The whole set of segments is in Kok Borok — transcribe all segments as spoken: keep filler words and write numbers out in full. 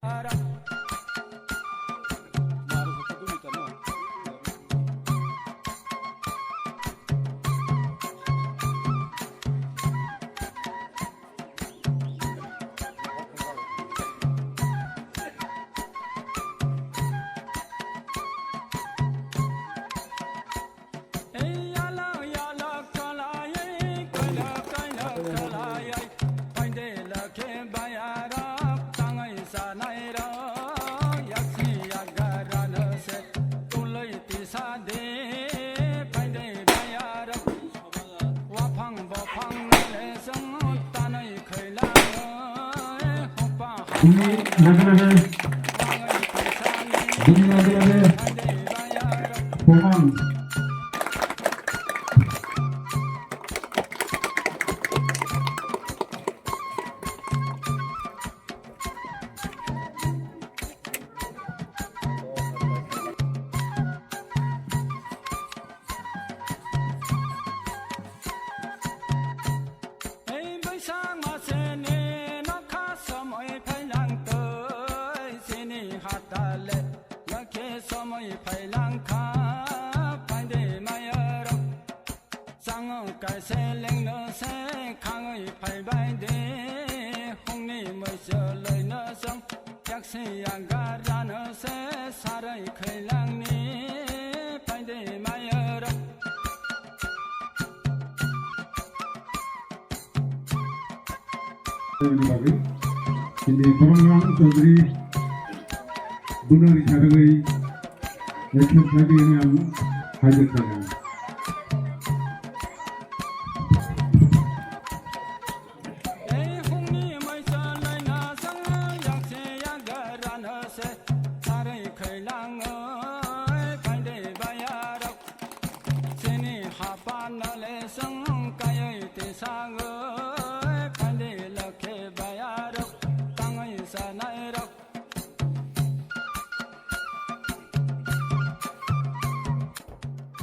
Bini lage lage, bini lage lage, Pomang. Ei Baisakh maseni nokha somoi phailang twi, chini hatale nokhe somoi phailang kha, phaidi mayarok. Chango kaise lengno se khangoi phaibai de, hungni moisoloi no song, yaksi yagar rano se sarai khailangni phaidi mayarok. Ini bagwi, ini Boromrang Chaudhary, Bunari Saragwi, Yakshan Sadi ini ang hadir saya.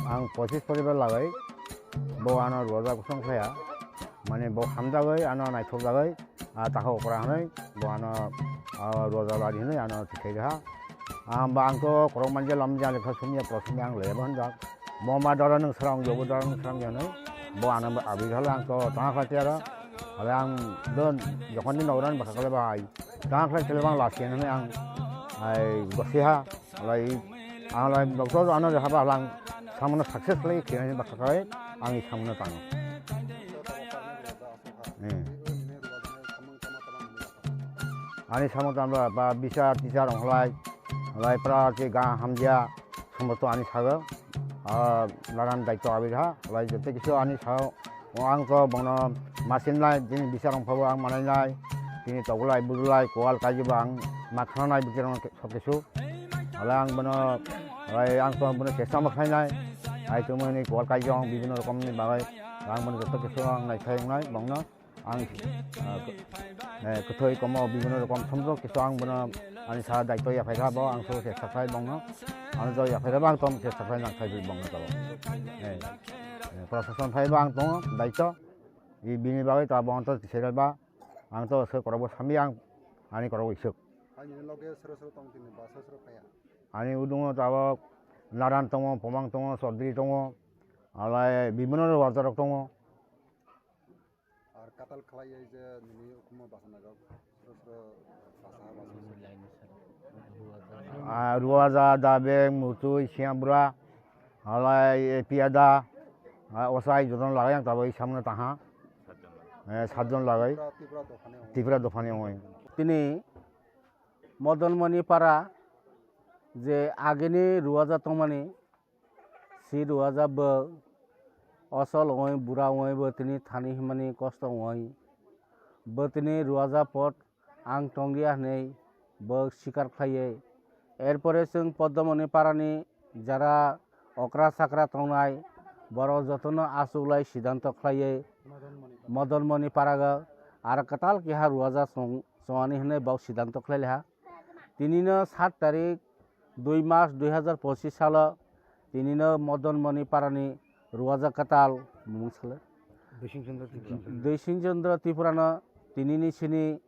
Ang pochis poribar lagai, bo ano ruajak kosong khaya, mane bo hamjagwi ano naithokjagwi, ah, takhuk okra hwnwi bo ano, ah, ruajak lari hwnwi ano tikhaikha. Ang ba ang to korok manja lamjak lekha sumya, porok sumya ang leba hwnjak. Bo ma dara nwng srang, jobo dara nwng srang ya hwnwi bo ano abwi hwnwi ang to tangkha khlai tiya ro. Hale ang don jokhon ni nogran bwkha khlai bai tangkha khlai bang last hwnwi ang ai gosiha. Alai, alai, doctor ano de haba lang, samono success lai khe ani bakha kai, ani samono tang. Eh. Ani samono tang ba, ba, bisa, tisa rong lai, lai pra che ga hamja, samoto ani sago, ah, laran daito abi ha, lai jete kisu ani sao, O ang to bono masinai, bini bisarong phabo ang manainai, bini togolai, budulai, kual kaijibo ang ma khananai, bini rong sok kisu. Hale ang bono, hale ang to bono chesta ma khlainai. Hai to mani kual kaijong, bibhinno rokomni bagwi ang bono joto kisu ang nai khai wngnai, bongno ang, ah, eh, kwthwi komo bibhinno rokom somjok kisu ang bono ani sa daito yaphai kha bo ang so chesta khlai bongno. Ano to yaphai kha bo ang to chesta khlai nang khai bongno to. Eh. Eh, prosason phaibo ang tongo, daito. I bini bagwi tabuk ang to sereba, ang to se korokbo sami ang, ani korokbo isuk. Ani loge sero sero tong tini ba sero sero phaiya. Ani udungo tabuk Naran tongo, Pomang tongo, Chaudhary tongo, alai bibhinno ruajarok tongo. Ar katal khlai ye je nini ukumo basa najak. Ah, Ruaja, Dabeng, Mutui, Siabra, halai, eh, Piada, ah, Osai, jotono lagai ang tabuk i samno tangha. Eh, satjon lagai. Tripura dophani ongoi. Tini Modonmoni para je agini Ruaja tongmani, Si Ruaja bo osol ongoi, bura ongoi, bo tini thani himani kosto ongoi. Bo tini Ruaja pot ang tongya hinui bo sikar khlaiwi. Erpore chwng Poddomoni parani jara okra chakra tongnai, borok jotono achuklai siddhanto khlaiwi Modonmoni parago aro kwtal keha Ruaja chong-, chongani hinui bo siddhanto khlailaha. Tinino sat tarik dui March dui hazar pochis salo tinino Modonmoni parani Ruaja kwtal mung sale. Dui Singchandra Tripura. Dui Singchandra Tripurano tinini sini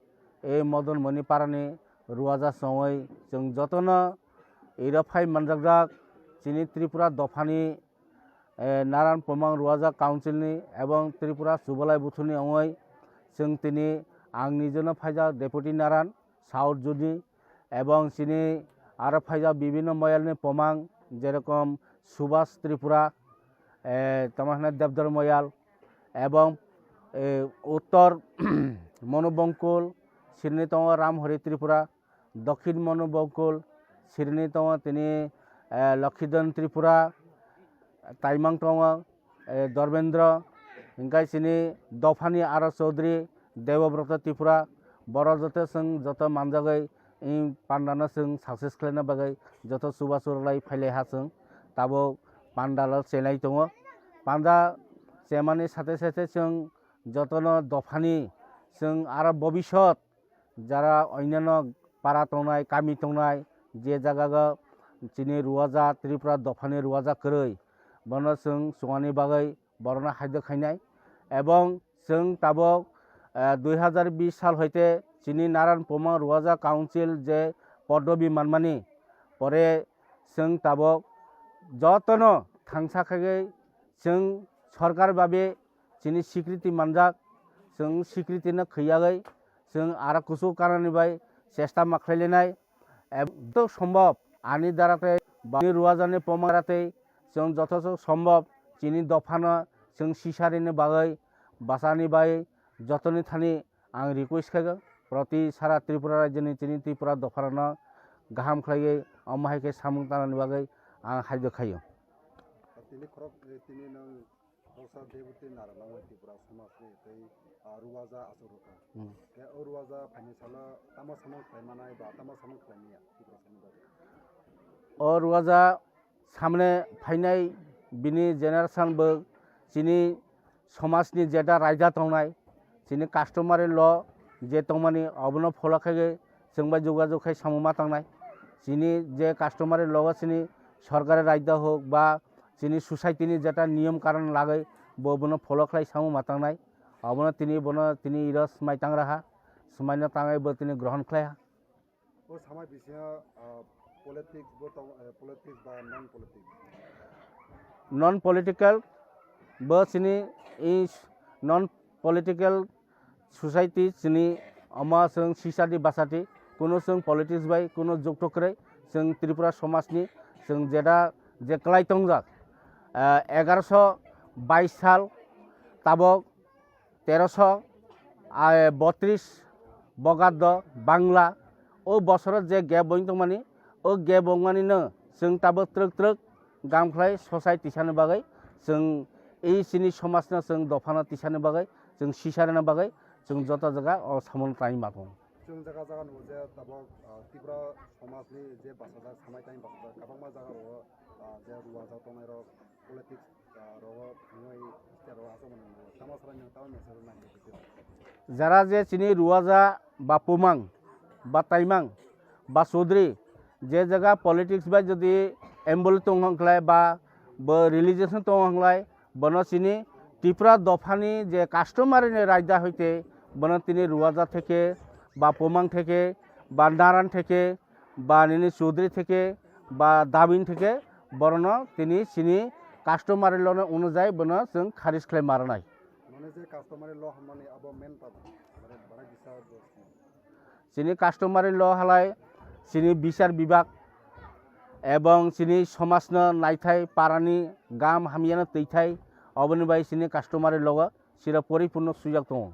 e Modonmoni parani Ruaja songwi chwng jotono iro phai manjakjak chini Tripura dophani, eh, Naran Pomang Ruaja Council ni ebong Tripura Subalai Buthuni ongwi chwng tini ang nijono phaijak Deputy Naran South Juni ebong chini aro phaijak bibinno moyalni pomang jerokom Subhas Tripura, eh, tamo hwnwi Debdor moyal ebong, eh, Uttor Monu Bongkul, sirini tongo Ramhori Tripura, Dokhin Monu Bongkul, sirini tongo tini, eh, Lokhidon Tripura, taimang tongo, eh, Dharmendra, hingkai chini dophani aro Chaudhary Debobroto Tripura, borok joto chwng joto manjagwi, i pandano chwng success khlaina bagwi joto chubachu rwlai phailai ha chwng tabuk pandalo chenai tongo. Panda chemani sathe sathe chwng jotono dophani chwng aro bobisot jara onyanno para tongnai, kami tongnai, je jagago chini Ruaja, Tripura dophani Ruaja kwrwi, bono chwng chungani bagwi borokno haidok khainai. Ebong chwng tabuk, eh, dui hazar bish sal hoite chini Naran Pomang Ruaja Council je podobi manmani, pore chwng tabuk jotono thangsa khaiwi chwng sorkar babe chini sikriti manjak, chwng sikriti no khwiyagwi chwng aro kuchuk kanani bai chesta ma khlailainai. Ebong sombob ani dara tei bani Ruajani pomang dara tei chwng jotoso sombob chini dophano chwng sisarini bagwi, bachani bai jotoni thani ang request khaio, proti sara Tripura rajyoni chini Tripura dopharano gaham khlaiwi omo hai khe samung tanani bagwi ang haidok khaio. Tini khorok, eh, tini nwng Khoroksa Deboti Naranangoi Tripura somajni tei, ah, Ruaja achuk rwkha. Hmm. Khe o Ruaja phaini salo tamo samung khlai manai ba tamo samung khlai manya Tripura somajni bagwi? O Ruaja samne phainai bini generation bo chini somajni jeta raida tongnai, chini customary law je tongmani obono follow khaigwi chwng bai jogajog khai samung ma tangnai. Chini je customary law o chini sorkari raida hok ba chini society ni jeta niyom karon lagwi bo bono follow khlai samung ma tangnai. Obono tini bono tini iro swmai tangra ha, swmaino tangwi bo tini grohon khlai ha. O samai bisingo, ah, politics bo tong, eh, politics ba non politics? Non political bo chini is non political society chini omo chwng sisadi basati, kuno chwng politics bai kuno jukto kwrwi, chwng Tripura somajni chwng jeda je kwlai tongjak, ah, egaroso bais sal tabok teroso, ah, botris bogaddo Bangla, o bosoro je gap wng tongmani, o gap wngmani no chwng tabok twrwk twrwk gam khlai society tisani bagwi, chwng ei chini somajno chwng dophano tisani bagwi, chwng sisarina bagwi, chwng joto jaga o samung tangwi ma tongo. Chwng jaga jaga nugo je tabok, ah, Tripura somajni je bachajak, samai tangwi bachajak, kwbangma jaga rogo, ah, je Ruaja tongnai rok, politics, ah, rogo thangwi state rogo achomani nugo. Tamo salai nwng tamo message rwna nango. Jara je chini Ruaja ba Pumang ba Taimang ba Chaudhary je jaga politics bai jodi involve tong hwnkhlai ba bo religious no tong hwnkhlai, bono chini Tripura dophani je customary ni raida hoite bono tini Ruaja theke ba Pumang theke ba Naran theke ba nini Chaudhary theke ba Dabin theke borokno tini chini customary law no onujai bono chwng kharis khlai maranai. Mane je customary law hwnmani abo main ta, mane bara kisa bo. Chini customary law halai chini bichar bibak ebong chini somajno naithai, parani gam hamyano twithai, oboni bai chini customary law o chwra poripunno swijak tongo.